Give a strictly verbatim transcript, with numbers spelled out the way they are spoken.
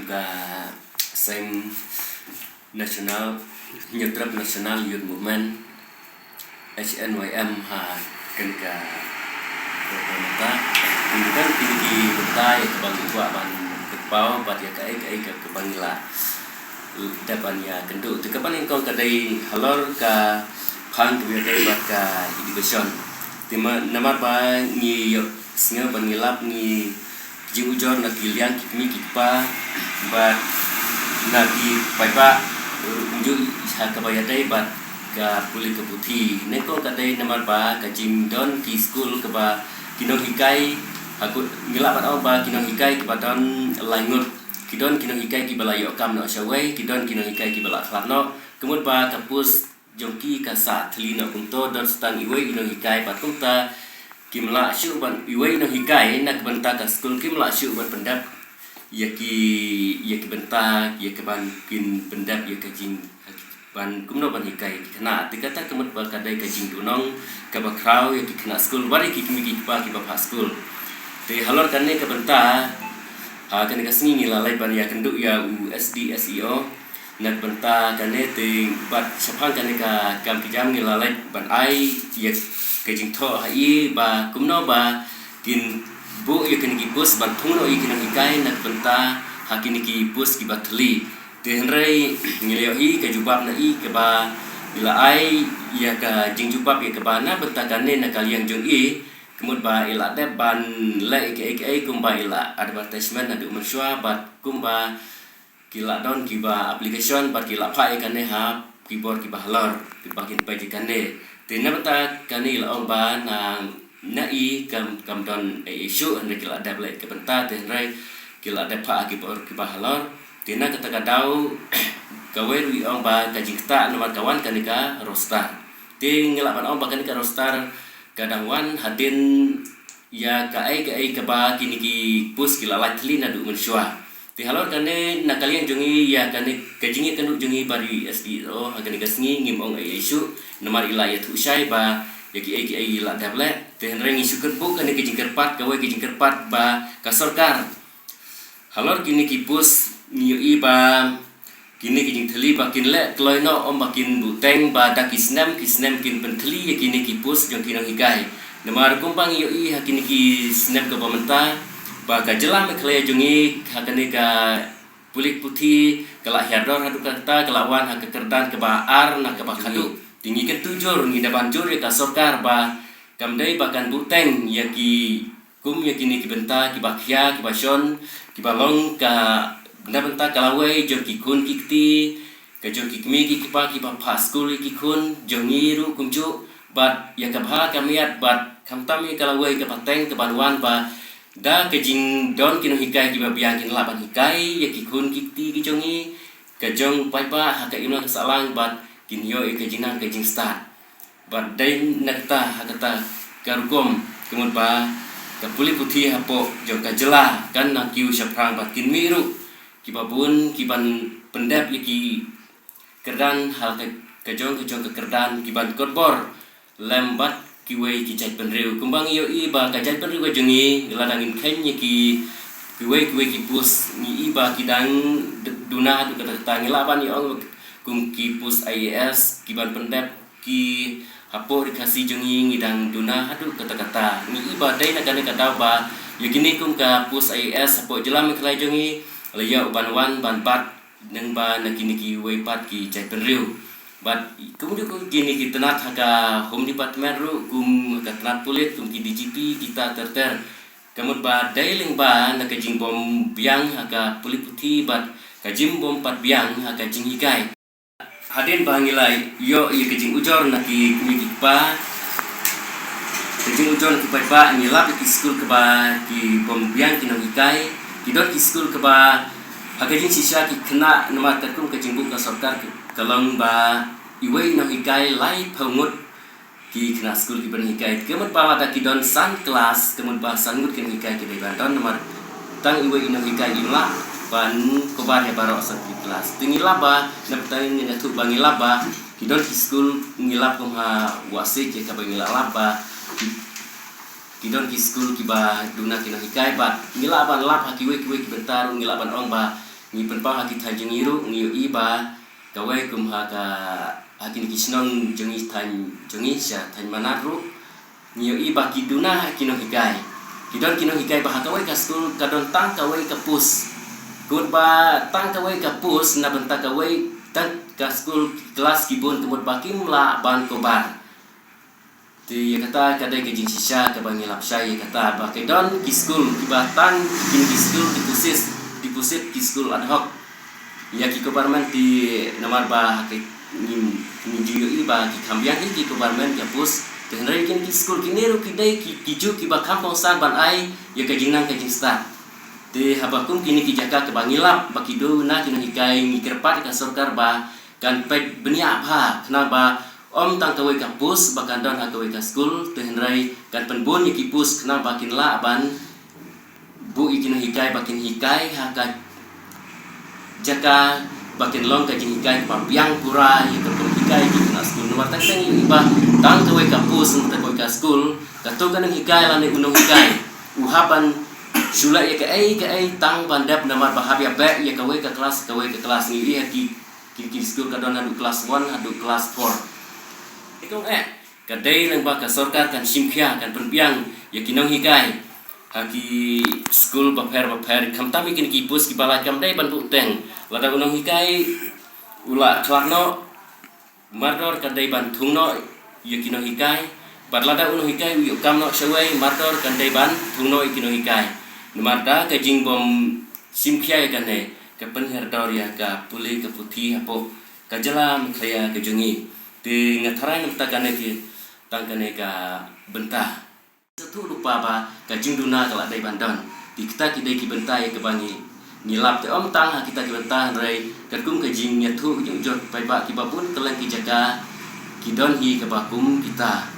Ka seng National, Hynñiewtrep National Youth Movement, H N Y M, ha kane ka kyrdan mynta. Kyrdan kine ki bynta ïa kaba ngi kwah ban kyrpad bad ïa kaei kaei kaba ngi lah dep ban ïakynduh. Te kaba nyngkong ka dei halor ka phang kaba ïadei bad ka education. Te ma, namar ba ngi ïohsngew ban ngi lap ngi jingujor na ki liang ki kmie ki kpa bad na ki paidbah, eh, kumjuh ha kaba ïadei bad ka pule ka puthi. Nyngkong ka dei namar ba ka jingdon ki skul kaba ki nonghikai, ha ku, ngi lah ban ong ba ki nonghikai kiba don lai ngut. Ki don ki nonghikai kiba la ïoh kam noh shawei, ki don ki nonghikai kiba la khlad noh. Ka mut ba ka post jong ki ka sah thylli noh kumto, don tang iwei i nonghikai bad kumta kim lah shuh ban, iwei i nonghikai na ka bynta ka skul kim lah shuh ban pyndep ïa ki, ïa ki bynta ïa ka ban kin pyndep ïa ka jing ban kumno ban hikai ïa ki khynnah. Te kata ka mut ba ka dei ka jingduhnong kaba khraw ïa ki khynnah skul bad ïa ki kmie ki kpa kiba phah skul. Te halor kane ka bynta, ha kane ka sngi ngi la leit ban ïakynduh ïa u S D S E O na ka bynta kane, te bad shaphang kane ka kam ki jam ngi la leit ban ai ïa ka jingthoh ha i ba kumno ba kin buh ïa kine ki post ban thung noh ïa ki nonghikai na ka bynta ha kine ki post kiba thylli. Te hynrei ngi la ïohi ka jubab na i kaba i la ai ïa ka jingjubab ïa kaba na bynta kane na ka liang jong i, ka mut ba i la dep ban leh ïa kaei kaei kumba i la advertisement naduh mynshuwa bad kumba ki la don kiba application bad ki la phah ïa kane ha ki bor kiba halor kiba kin peit ïa kane. Te na bynta kane i la ong ba na, na i kam, kam don ei ei shuh, hynrei ki la dep leh ka bynta, te hynrei ki la dep phah ha ki bor kiba halor. Te na kata ka daw kawei ruh i ong ba ka jingktah namar ka wan kane ka roster. Te ngi lah ban ong ba kane ka roster ka dang wan hadien ïa kaei kaei kaba kine ki post ki la lait thylli naduh mynshuwa. Te halor kane na ka liang jong i ïa kane ka jingïakynduh jong i bad u S D S E O ha kane ka sngi ngim ong ei ei shuh namar i la ïathuh shai ba ïa kiei kiei i la dep leh. Te hynrei ngi shu kyrpad kane ka jingkyrpad, kawei ka jingkyrpad ba ka sorkar halor kine ki post ngi ïohi ba kine ki jingthylli ba kin leh kloi noh, ym ba kin buhteng, ba da ki snem ki snem kin pynthylli ïa kine ki post jong ki nonghikai. Namar kumba ngi ïohi ha kine ki snem kaba mynta ba ka jylla Meghalaya jong ngi ha kane ka pule puthi ka la hiar dor haduh katta, ka la wan ha ka kyrdan kaba ar na kaba khadduh. Te ngi kyntu jur, ngi da ban jur ïa ka sorkar ba kam dei ba kan buhteng ïa ki kum ïa kine ki bynta kiba khia, kiba shon, kiba long ka na bynta ka lawei jong ki khun ki kti, ka jong ki kmie ki kpa kiba phah skul ïa ki khun jong ngi ruh kumjuh, bad ïa ka bha ka miat bad khamtam ïa ka lawei kaba teng kaban wan ba da ka jingdon ki nonghikai kiba biang kin lah ban hikai ïa ki khun ki kti ki jong ngi, ka jong paidbah ha ka imlang ka sahlang bad kin ïoh ïa ka jingnang ka jingstad. Bad dei na kata ha kata ka rukom ka mut ba ka pule puthi hapoh jong ka jylla kan nang kiew shaphrang bad kin mih ruh kiba bun kiban pyndep ïa ki kyrdan ha ka, ka jong ka jong ka kyrdan kiban kot bor lem bad kiwei ki jaitbynriew. Kumba ngi ïohi ba ka jaitbynriew ka jong ngi lada ngin kheiñ ïa ki kiwei kiwei ki post ngi i ba ki dang d-, duna haduh katta katta, ngi lah ban ïa ong kum ki post I A S kiban pyndep ki hapoh ri Khasi jong ngi, ngi dang duna haduh katta katta. Ngi i ba dei na kane ka daw ba ïa kine kum ka post I A S hapoh jylla Meghalaya jong ngi la ïoh ban wan ban bat neng ba na kine kiwei pat ki jaitbynriew. Bad kumjuh kum kine ki tnat ha ka Home Department ruh, kum ka tnat pulit, kum ki D G P, kita ter ter. Ka mut ba dei lyngba na ka jingbym biang ha ka pule puthi bad ka jingbym pat biang ha ka jinghikai. Hadien ba ngi la ïoh ïa ka jingujor na ki kmie ki kpa, ka jingujor na ki paidbah, ngi lap ïa ki skul kaba ki bym biang ki nonghikai, ki don ki skul kaba ha ka jingshisha ki khynnah, namar katkum ka jingbuh ka sorkar ka long ba iwei i nonghikai laiphew ngut ki khynnah skul kiban hikai. Ka mut ba lada ki don san klas, ka mut ba san ngut ki nonghikai ki dei ban don, namar tang iwei i nonghikai im lah ban cover ïa baroh san tylli ki klas. Te ngi lap ba, na bynta ngi ïathuh ba ngi lap ba ki don ki skul, ngi lap kum ha Wahsik ïa kaba ngi la lap ba ki, ki don ki skul kiba duna ki nonghikai, bad ngi lah ban lap ha kiwei kiwei ki bynta ruh, ngi lah ban ong ba Ngi pynpaw ha ki thaiñ jong ngi ruh, ngi ïohi ba kawei kum ha ka, ha kine ki shnong jong ngi, thaiñ jong ngi sha thaiñ Manad ruh, ngi ïohi ba ki duna ha ki nonghikai. Ki don ki nonghikai ba ha kawei ka skul ka don tang kawei ka post. Kumta ba tang kawei ka post na bynta kawei tang ka skul, klas ki bun, kumta ba kim lah ban cover. Te ïa kata ka dei ka jingshisha kaba ngi lap shai ïa kata ba ki don ki skul kiba tang kin ki skul deposit, deposit ki skul ad hoc ïa ki government. Te namar ba ha ki, ngi, ngi ju ïohi ba ki kham biang hi ki government ïa post. Te hynrei kin ki skul kine ruh ki dei ki, ki ju kiba kham kongsan ban ai ïa ka jingnang ka jingstad. Te haba kum kine ki jaka kaba ngi lap ba ki duna ki nonghikai, ngi kyrpad ïa ka sorkar ba kan peit bniah bha khnang ba ym tang kawei ka post ba kan don ha kawei ka skul, te hynrei kan pynbun ïa ki post khnang ba kin lah ban buh ïa ki nonghikai ba kin hikai ha ka jaka ba kin long ka jinghikai kaba biang pura ïa ka rukom hikai ki khynnah skul. Namar tang tang ïa ba tang kawei ka post, tang kawei ka skul, kato ka nonghikai lane u nonghikai u hap ban shu leh ïa kaei kaei tang ban dep, namar ba hap ïa beh ïa kawei ka klas kawei ka klas. Ngi ïohi ha ki, ki, ki skul ka don haduh klas one haduh klas four. Te kong eh, ka dei lang ba ka sorkar kan shim khia, kan pynbiang ïa ki nonghikai ha ki skul bapher bapher. Khamtam ïa kine ki post kiba lait kam dei ban buh teng. Lada u nonghikai u la khlad noh, mardor kan dei ban thung noh ïa ki nonghikai. Bad lada u nonghikai u ïoh kam noh shawei, mardor kan dei ban thung noh ïa ki nonghikai. Namar da ka jingbym shim khia ïa kane, ka pynhiar dor ïa ka pule ka puthi hapoh ka jylla Meghalaya ka jong ngi. Te nga tharai namar kata kane ki, tang kane ka bynta. Sa thuh lypa ba ka jingduna ka la dei ban don. Te kita ki dei ki bynta ïa kaba ngi, ngi lap, te ym tang ha kita ki bynta hynrei katkum ka jingïathuh jong u jong paidbah kiba bun kylleng ki jaka ki don hi kaba kum kita.